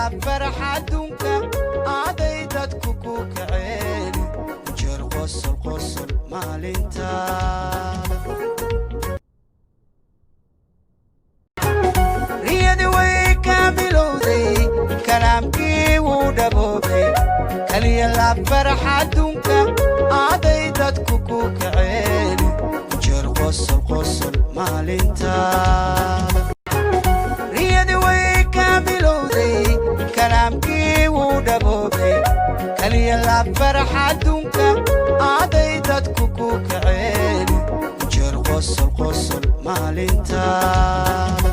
laab farax adduunka aaday dadku ku kaceen, jeer qosol qosol maalintaada. Riyadi way ka bilowday, kalaamkii wuu dhaboobay. Kaliya laab farax adduunka aaday dadku ku kaceen, jeer qosol qosol maalintaada. Riyadi way ka bilowday, kalaamkii wuu dhaboobay. Kaliya laab farax adduunka aaday dadku ku kaceen, jeer qosol qosol maalintaada.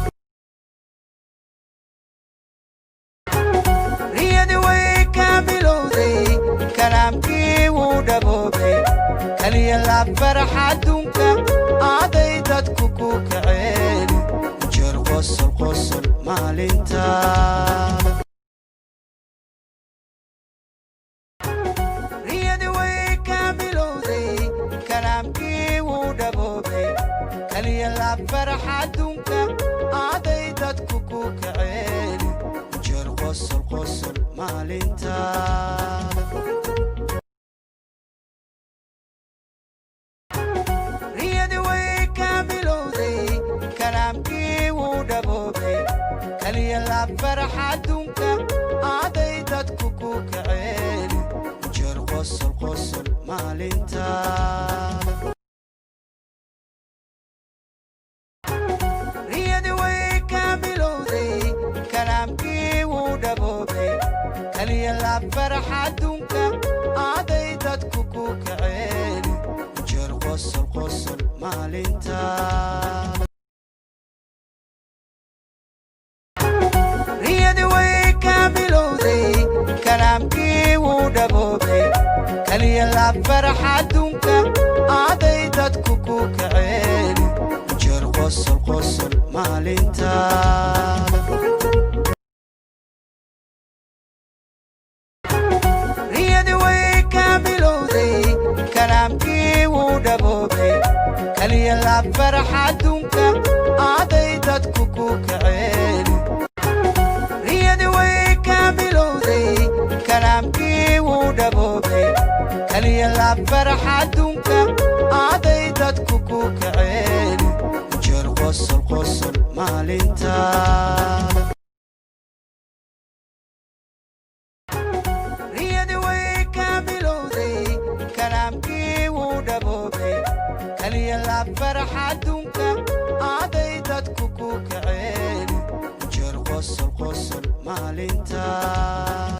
Riyadi way ka bilowday, kalaamkii wuu dhaboobay. Kaliya laab farax adduunka aaday dadku ku kaceen, jeer qosol qosol maalintaada. Riyadi way ka bilowday, kalaamkii wuu dhaboobay. Kaliya laab farax adduunka aaday dadku ku kaceen, jeer qosol qosol maalintaada. Riyadi way ka bilowday, kalaamkii wuu dhaboobay. Kaliya laab farax adduunka aaday dadku ku kaceen, jeer qosol qosol maalintaada. Riyadi way ka bilowday, kalaamkii wuu dhaboobay. Kaliya laab farax adduunka aaday dadku ku kaceen, jeer qosol qosol maalintaada. Riyadi way ka bilowday, kalaamkii wuu dhaboobay. Kaliya laab farax adduunka aaday dadku ku kaceen, jeer qosol qosol maalintaada. Riyadi way ka bilowday, kalaamkii wuu dhaboobay. Kaliya laab farax adduunka aaday dadku ku kaceen. Riyadi way ka bilowday, kalaamkii wuu dhaboobay. Kaliya laab farax adduunka aaday dadku ku kaceen, jeer qosol qosol maalintaada. Riyadi way ka bilowday, kalaamkii wuu dhaboobay. Kaliya laab farax adduunka aaday dadku ku kaceen, jeer qosol qosol maalintaada.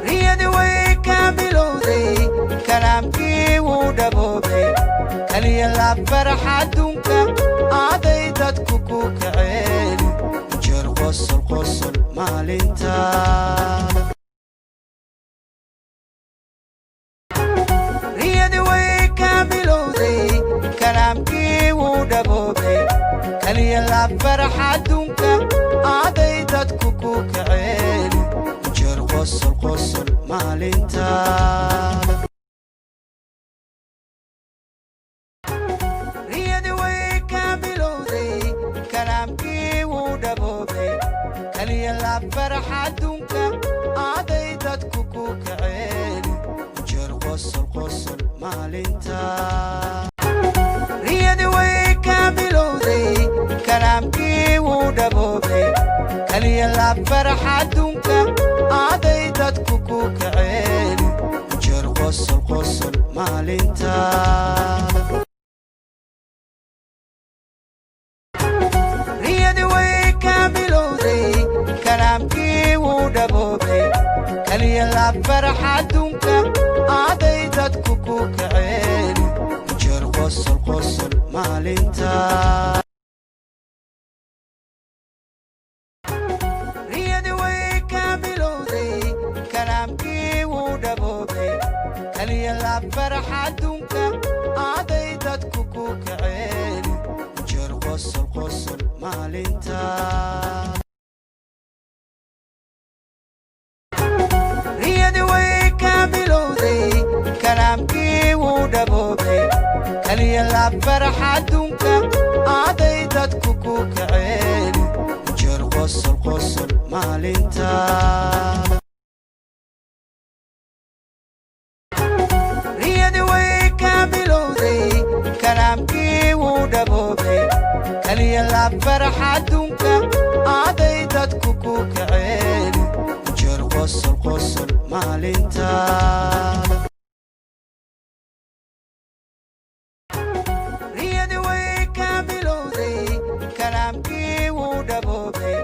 Riyadi way ka bilowday, kalaamkii wuu dhaboobay. Kaliya laab farax adduunka aaday dadku ku kaceen, jeer qosol qosol maalintaada. Riyadi way ka bilowday, kalaamkii wuu dhaboobay. Kaliya laab farax adduunka aaday dadku ku kaceen, jeer qosol qosol maalintaada. Riyadi way ka bilowday, kalaamkii wuu dhaboobay. Kaliya laab farax adduunka aaday dadku ku kaceen, jeer qosol qosol maalintaada. Riyadi way ka bilowday, kalaamkii wuu dhaboobay. Kaliya laab farax adduunka aaday dadku ku kaceen, jeer qosol qosol maalintaada. Riyadi way ka bilowday, kalaamkii wuu dhaboobay. Kaliya laab farax adduunka aaday dadku ku kaceen, jeer qosol qosol maalintaada. Riyadi way ka bilowday, kalaamkii wuu dhaboobay. Kaliya laab farax adduunka aaday dadku ku kaceen, jeer qosol qosol maalintaada. Riyadi way ka bilowday, kalaamkii wuu dhaboobay. Kaliya laab farax adduunka aaday dadku ku kaceen. Qosol qosol maalintaada. Riyadi way ka bilowday, kalaamkii wuu dhaboobay. Kaliya laab farax adduunka aaday dadku ku kaceen. Jeer qosol qosol maalintaada. Riyadi way ka bilowday, kalaamkii wuu dhaboobay.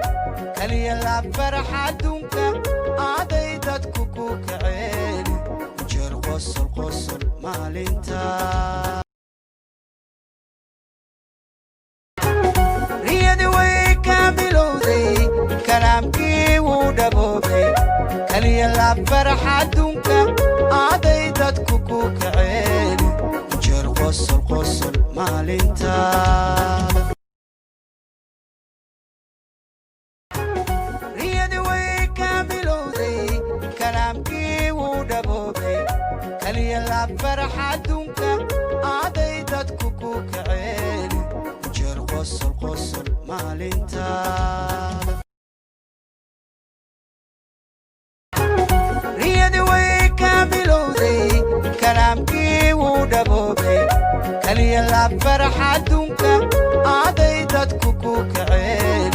Kaliya laab farax adduunka aaday dadku ku kaceen. Jeer qosol qosol maalintaada. Riyadi way ka bilowday, kalaamkii wuu dhaboobay. Kaliya laab farax adduunka aaday dadku ku kaceen. Jeer qosol qosol maalintaada. Riyadi way ka bilowday, kalaamkii wuu dhaboobay. Kaliya laab farax adduunka aaday dadku ku kaceen. Jeer qosol qosol maalintaada. Riyadi way ka bilowday, kalaamkii wuu dhaboobay. Kaliya laab farax adduunka aaday dadku ku kaceen.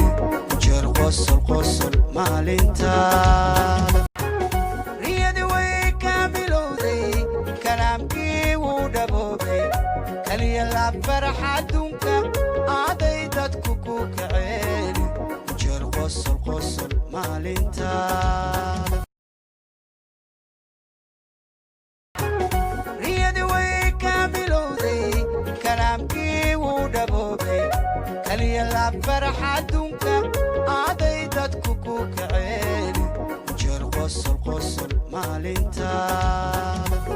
Jeer qosol qosol maalintaada. Riyadi way ka bilowday, kalaamkii wuu dhaboobay. Kaliya laab farax adduunka aaday dadku ku kaceen. Jeer qosol qosol maalintaada. Riyadi way ka bilowday, kalaamkii wuu dhaboobay. Kaliya laab farax adduunka aaday dadku ku kaceen. Jeer qosol qosol maalintaada.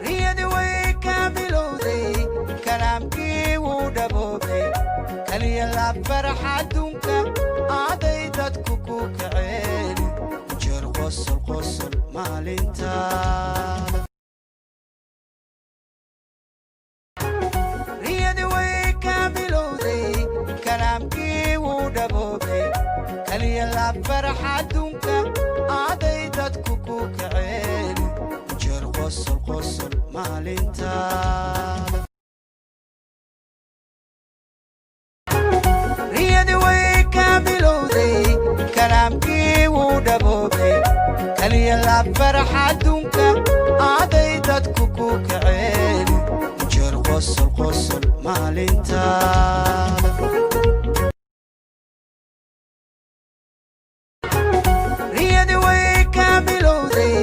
Riyadi way ka bilowday, kalaamkii wuu dhaboobay. Kaliya laab farax adduunka aaday dadku ku kaceen. Jeer qosol qosol maalintaada. Riyadi way ka bilowday, kalaamkii wuu dhaboobay. Kaliya laab farax adduunka aaday dadku ku kaceen. Jeer qosol qosol maalintaada. Riyadi way ka bilowday, kalaamkii wuu dhaboobay. Kaliya laab farax adduunka aaday dadku ku kaceen. Jeer qosol qosol maalintaada. Riyadi way ka bilowday,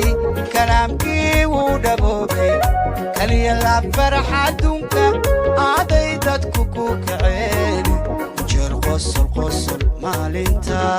kalaamkii wuu dhaboobay. Kaliya laab farax adduunka aaday dadku ku kaceen. Jeer qosol qosol maalintaada.